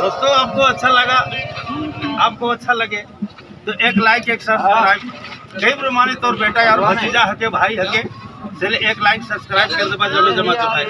दोस्तों, आपको अच्छा लगा, आपको अच्छा लगे तो एक लाइक, एक सब्सक्राइब। कई प्रमाणित तौर बेटा यार, भतीजा हके, भाई हके, चले एक लाइक सब्सक्राइब कर दे। जमा जमा तो भाई।